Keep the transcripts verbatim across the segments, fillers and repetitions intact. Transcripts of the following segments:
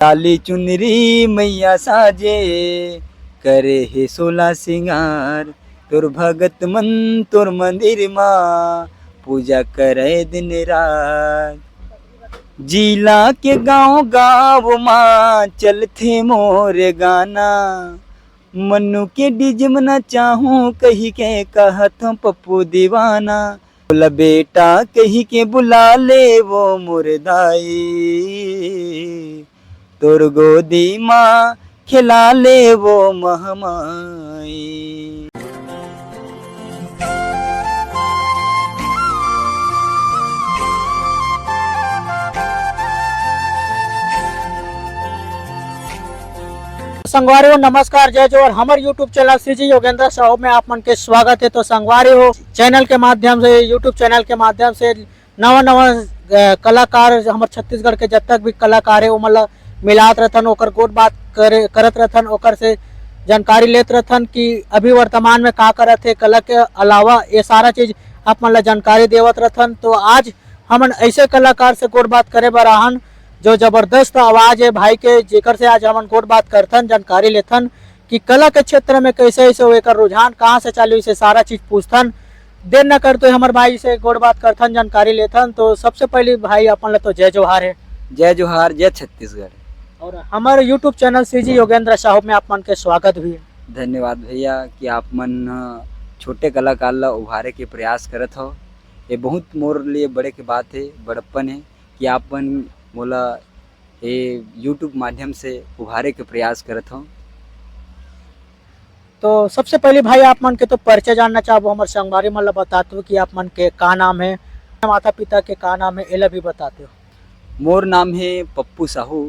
लाली चुनरी मैया साजे, करे हे सोला सिंगार, तोर भगत मन तोर मंदिर मा पूजा करे दिन रात। जिला के गांव गांव मा चलथे मोर गाना, मन्नू के डीजे में नचाहूं कही के कहत हूं पप्पू दीवाना। बोला बेटा कही के बुला ले वो मोर दाई, तोर गोदी मा खिला ले वो महमाई। संगवारी हो, नमस्कार, जय जोहार। हमर YouTube channel CG Yogendra Sahu में आप मन के स्वागत है। तो संगवारी हो, चैनल के माध्यम से, YouTube चैनल के माध्यम से नवा नवा, अ, कलाकार, हमर छत्तीसगढ़ के जब तक भी कलाकार है, ओमन ला मिलात रथन, ओकर गोठ बात करे, करत रथन, ओकर से जानकारी लेत रथन कि अभी वर्तमान में का करत है, कला के अलावा ये सारा चीज आप मन ला जानकारी देवत रथन। तो आज हमन ऐसे कलाकार से गोठ बात करे बर आहन, जो जबरदस्त आवाज है भाई के, जेकर से आज हमन गोठ बात करथन, जानकारी लेथन कि कला के क्षेत्र में कैसे ऐसे हो, एकर रुझान कहाँ से चालू, इसे सारा चीज पूछथन। देर न करते हमर भाई से गोठ बात करथन, जानकारी लेथन। तो सबसे पहले भाई अपन ला तो जय जोहार है। जय जोहार, जय छत्तीसगढ़। और हमर YouTube channel CG Yogendra Sahu में आप मन के स्वागत भी है। धन्यवाद भैया कि आप मन, अ, छोटे कलाकार ला उभारे के प्रयास करत हो। ये बहुत मोर लिए बड़े के बात है, बड़प्पन है कि आप मन मोला ये YouTube माध्यम से उभारे के प्रयास करत हो। तो सबसे पहले भाई आप मन के तो परिचय जानना चाहबो, हमर संगवारी मन ला बताते हो कि आप मन के का नाम है, माता पिता के का नाम है, एला भी बताते हो। मोर नाम है पप्पू साहू।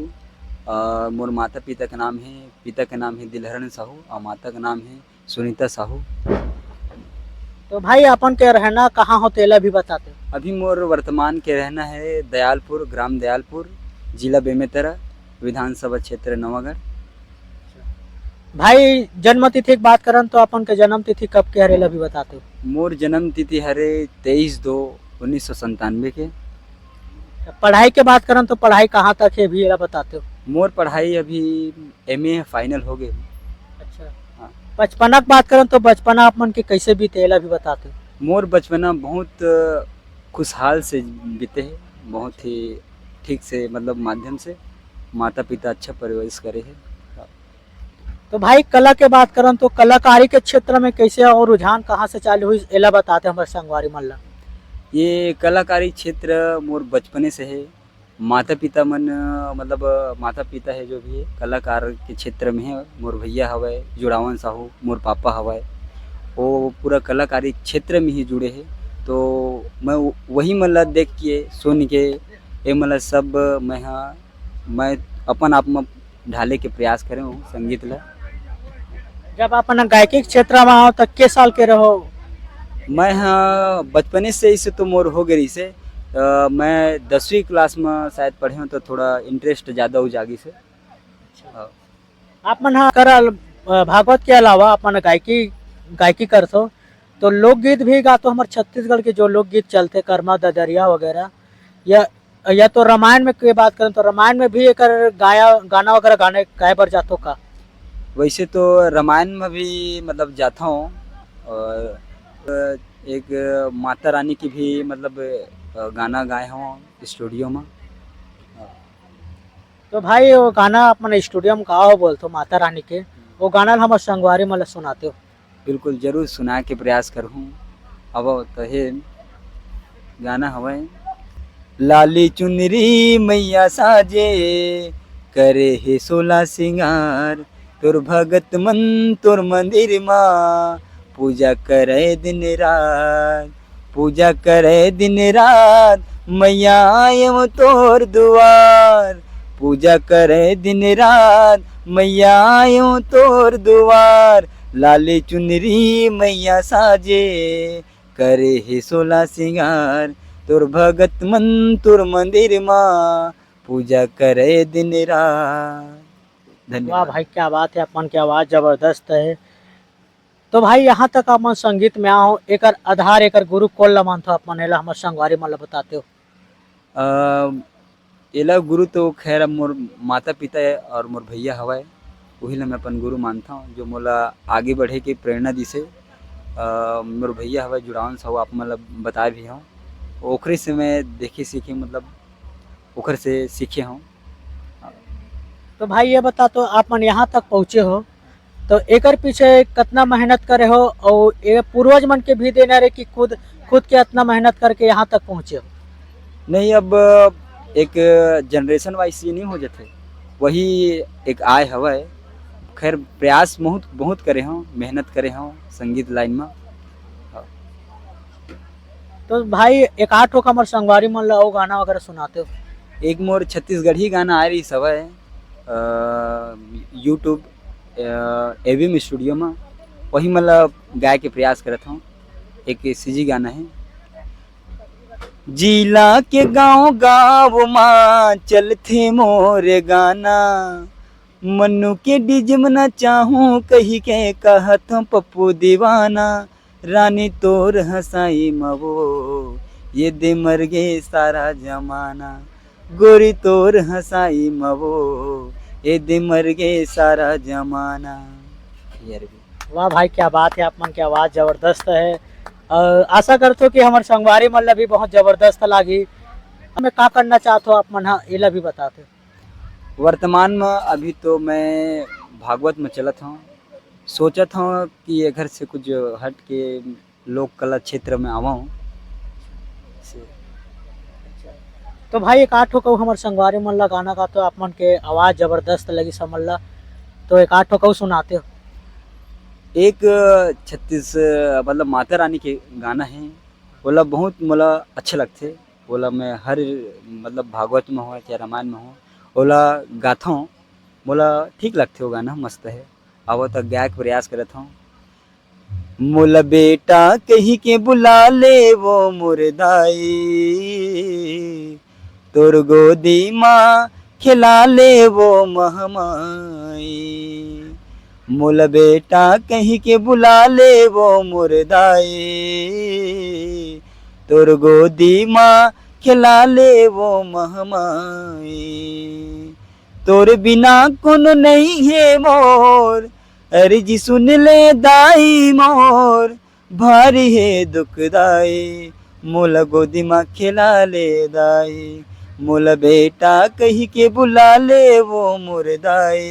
अ, मोर माता पिता के नाम है, पिता के नाम है दिलहरण साहू और माता के नाम है सुनीता साहू। तो भाई अपन के रहना कहाँ हो तेला भी बताते हो। अभी मोर वर्तमान के रहना है दयालपुर, ग्राम दयालपुर, जिला बेमेतरा, विधानसभा क्षेत्र नवागढ़। भाई जन्म तिथि की बात करन तो अपन के जन्म तिथि कब के हरे एला भी बताते हो। मोर जन्म तिथि हरे तेईस दो उन्नीस सौ संतानवे के। पढ़ाई के बात करन तो पढ़ाई कहाँ तक है भी एला बताते हो। मोर पढ़ाई अभी एमए है, फाइनल हो गए। अच्छा। हाँ। बचपना की बात करन तो बचपना आप मन के कैसे बीते एला भी बताते हो। मोर बचपना बहुत खुशहाल से बीते है, बहुत ही ठीक से मतलब माध्यम से माता पिता अच्छा परवरिश करे है। तो भाई कला के बात करन तो कलाकारी के क्षेत्र में कैसे और रुझान कहाँ से चालू हुई एला बताते हमर संगवारी मन ला। ये कलाकारी क्षेत्र मोर बचपने से है। माता पिता मन, मतलब माता पिता है जो भी है कलाकार के क्षेत्र में है। मोर भैया हवय जुड़ावन साहू, मोर पापा हवय, वो पूरा कलाकारी क्षेत्र में ही जुड़े है। तो मैं वो-, वही मन ला देख के सुन के ये मन ला सब मैं हा, मैं अपन आप में ढाले के प्रयास करे हूँ संगीत ला। जब आप मन गायकी के क्षेत्र में आओ तो के साल के रहो। मैं हाँ बचपने से इसे तो मोर हो गई से। अ, मैं दसवीं क्लास में शायद पढ़े हूँ तो थोड़ा इंटरेस्ट ज़्यादा हो जागी से। हाँ। आप मन हा करल, अ, भागवत के अलावा आप मन गायकी, गायकी करथो तो लोकगीत भी गातो। हमर छत्तीसगढ़ के जो लोकगीत चलते कर्मा ददरिया वगैरह या या तो रामायण में के बात करन तो रामायण में भी एकर गाया, गाना वगैरह गाने गाए बर जातो का? वैसे तो रामायण में भी मतलब जाता हूँ और एक माता रानी की भी मतलब गाना गाए हूँ स्टूडियो में। तो भाई वो गाना अपन स्टूडियो में गाओ बोलतो माता रानी के, वो गाना ला हमर संगवारी मन ला सुनाते हो। बिल्कुल, जरूर सुना के प्रयास करहूँ। अब तो हे गाना हवय। लाली चुनरी मैया साजे, करे हे सोला सिंगार, तोर भगत मन तोर मंदिर मा, पूजा करे दिन रात, पूजा करे दिन रात, मैया आयव तोर दुआर। पूजा करे दिन रात, मैया आयव तोर दुआर। लाली चुनरी मैया साजे, करे हे सोला सिंगार। तोर भगत मन तोर मंदिर मा, पूजा करे दिन रात। धन्यवाद। वाह भाई, क्या बात है, अपन की आवाज़ ज़बरदस्त है। तो भाई, यहाँ तक आप मन संगीत में आओ, एकर आधार, एकर गुरु कोन ला मानथो आप मन, एला हमर संगवारी मन ला बताते हो। अ, एला गुरु तो खैर अब मोर माता-पिता और मोर भैया हवय, उही ला मैं अपन गुरु मानथंव, जो मोला आगे बढ़े के प्रेरणा दिसे। अ, मोर भैया हवय जुड़ावन साहू, आप मन ला बताए भी हंव, ओखरे से मैं देखे सीखे, मतलब ओखर से सीखे हंव। तो भाई ये बता, तो आप मन यहाँ तक पहुँचे हो, तो एकर पीछे कितना मेहनत करे हो, और ये पूर्वज मन के भी देना रहे कि खुद, खुद के इतना मेहनत करके यहाँ तक पहुँचे हो? नहीं, अब एक generation wise ये नहीं हो जाते, वही एक आय हवय। खैर, प्रयास बहुत, बहुत करे हंव, मेहनत करे हंव संगीत लाइन में। तो भाई, एक आध ठो हमर संगवारी मन ला अउ गाना वगैरह सुनाते हो? एक मोर छत्तीसगढ़ी गाना आए रहिस हवय, अ, YouTube, अ, एवीएम स्टूडियो में, वही मतलब गाए के प्रयास करत हंव। एक सीजी गाना है। जिला के गांव गांव मा चलथे मोर गाना, मन्नू के डीजे में नचाहूं कही के कहत हंव पप्पू दीवाना। रानी तोर हंसाई मवो, ये दे मर गे सारा जमाना। गोरी तोर हंसाई मवो, ये दे मर गे सारा जमाना। ये अरविंद। वाह भाई, क्या बात है, आप मन के आवाज़ जबरदस्त है। और आशा करथंव कि हमर संगवारी मन ला भी बहुत जबरदस्त लागी। हमें का करना चाहत हो आप मन, हाँ, एला भी बताते। वर्तमान में अभी तो मैं भागवत में चलत हंव, सोचत हंव कि एखर से कुछ हट के लोक कला क्षेत्र में आवंव। से तो भाई, एक आध ठो कहू हमर संगवारी मन ला गाना गाते हो, आप मन के आवाज़ जबरदस्त लगिस हमन ला, तो एक आध ठो कहू सुनाते हो। एक छत्तीस, मतलब माता रानी के गाना है, ओला बहुत मोला अच्छा लगथे, ओला मैं हर, मतलब भागवत में हो चाहे रामायण में हो, ओला गाथंव, मोला ठीक लगथे, वो गाना मस्त है। अब तो गाय के प्रयास करत हंव। मोला बेटा कही के बुला ले वो मोर दाई, तोर गोदी मा खिला ले वो महमाई। मोला बेटा कही के बुला ले वो मोर दाई, तोर गोदी मा खिला ले वो महमाई। तोर बिना कोनो नइ हे मोर, अर्जी सुन ले दाई मोर, भारी हे दुख दाई, मोला गोदी मा खेला ले दाई, मोला बेटा कही के बुला ले वो मोर दाई,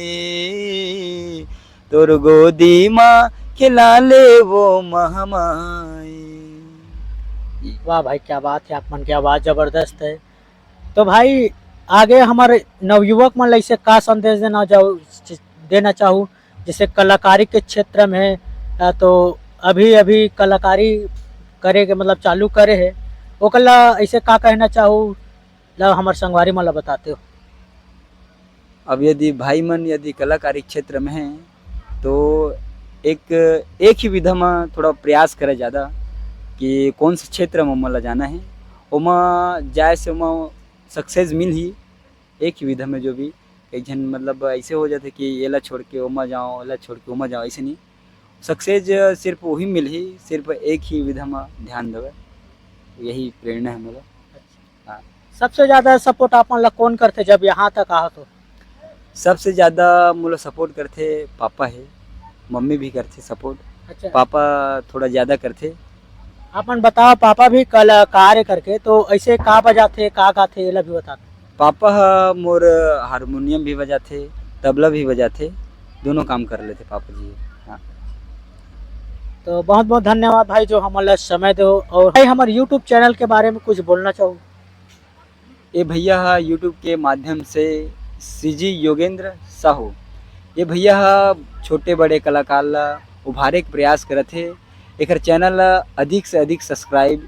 तोर गोदी मा खेला ले वो महमाई। वाह भाई, क्या बात है, आप मन के आवाज़ जबरदस्त है। तो भाई, आगे हमर नवयुवक मन ला ऐसे का संदेश देना चाहू, देना चाहू, जैसे कलाकारी के क्षेत्र में, अ, तो अभी, अभी कलाकारी करे के मतलब चालू करे हे, ओकर ला ऐसे का कहना चाहू, ला हमर संगवारी मन ला बताते हो। अब यदि भाई मन यदि कलाकारी क्षेत्र में हैं, तो एक, एक ही विधा में थोड़ा प्रयास करे ज़्यादा कि कौन से क्षेत्र में ओमन ला जाना है, ओमा जाए से ओमा success मिलही। एक ही विधा में जो भी, कई झन मतलब ऐसे हो जाथे कि एला छोड़ के ओमा जाओ, एला छोड़ के ओमा जाओ, ऐसे नहीं। Success सिर्फ वही मिलही, सिर्फ एक ही विधा में ध्यान देवे, यही प्रेरणा है मोला। अच्छा। हाँ। सबसे ज़्यादा support आप मन ला कौन करथे जब यहाँ तक आहो तो? सबसे ज़्यादा मोला support करथे पापा हे, मम्मी भी करथे support। अच्छा। पापा थोड़ा ज़्यादा करथे। आप मन बताओ, पापा भी कलाकार करके, तो ऐसे का बजाथे, का गाथे, एला भी बता दो। पापा ह मोर हारमोनियम भी बजाथे, तबला भी बजाथे, दोनों काम कर लेथे पापा जी। हाँ। तो बहुत बहुत धन्यवाद भाई, जो हमन ला समय दो। और भाई, हमर YouTube channel के बारे में कुछ बोलना चाहो? ये भैया ह YouTube के माध्यम से सीजी योगेंद्र साहू, ये भैया ह छोटे बड़े कलाकार ला उभारे के प्रयास करत हे। एकर channel ला अधिक से अधिक subscribe,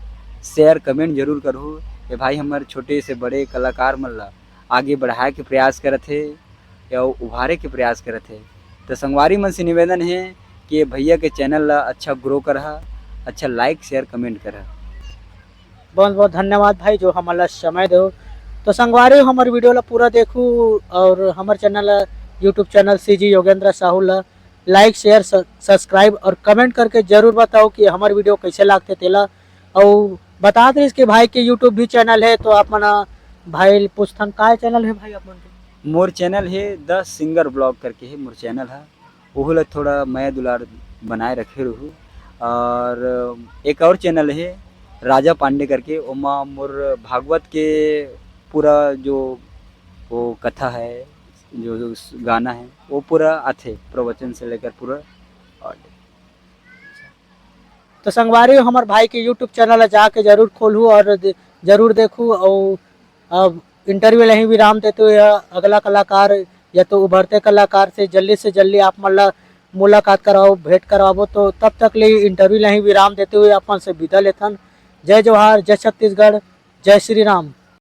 share, comment जरूर करहू। ये भाई हमर छोटे से बड़े कलाकार मन ला आगे बढ़ाए के प्रयास करत हे या उभारे के प्रयास करत हे। तो संगवारी मन से निवेदन हे कि ये भैया के channel ला अच्छा grow करहा, अच्छा like, share, comment करहा। बहुत बहुत धन्यवाद भाई, जो हमन ला समय दो। तो संगवारी, हमर video ला पूरा देखू और हमर channel ला, YouTube channel CG Yogendra Sahu ला like, share, स-, subscribe और comment करके जरूर बताओ कि हमर video कैसे लागथे तेला। और बता दे कि भाई के YouTube भी channel है, तो आप मन भाई पूछथन, काय चैनल हे भाई आप मन के? मोर चैनल हे द सिंगर ब्लॉग करके हे मोर चैनल हे, ओहू ला थोड़ा मया दुलार बनाए रखे रहू। और एक और चैनल हे राजा पांडे करके, ओमा मोर भागवत के पूरा जो वो कथा है, जो, जो गाना है, वो पूरा आथे, प्रवचन से लेकर पूरा। और तो संगवारी हो, हमर भाई के YouTube चैनल ला जाके जरूर खोलहू और दे-, जरूर देखहू। और अब इंटरव्यू ला ही विराम देते हुए अगला कलाकार या तो उभरते कलाकार से जल्दी से जल्दी आप मन ला मुलाकात कराओ, भेंट करवाबो। तो तब तक ले इंटरव्यू ला ही विराम देते हुए अपन से विदा लेथन। जय जोहार, जय छत्तीसगढ़, जय श्री राम।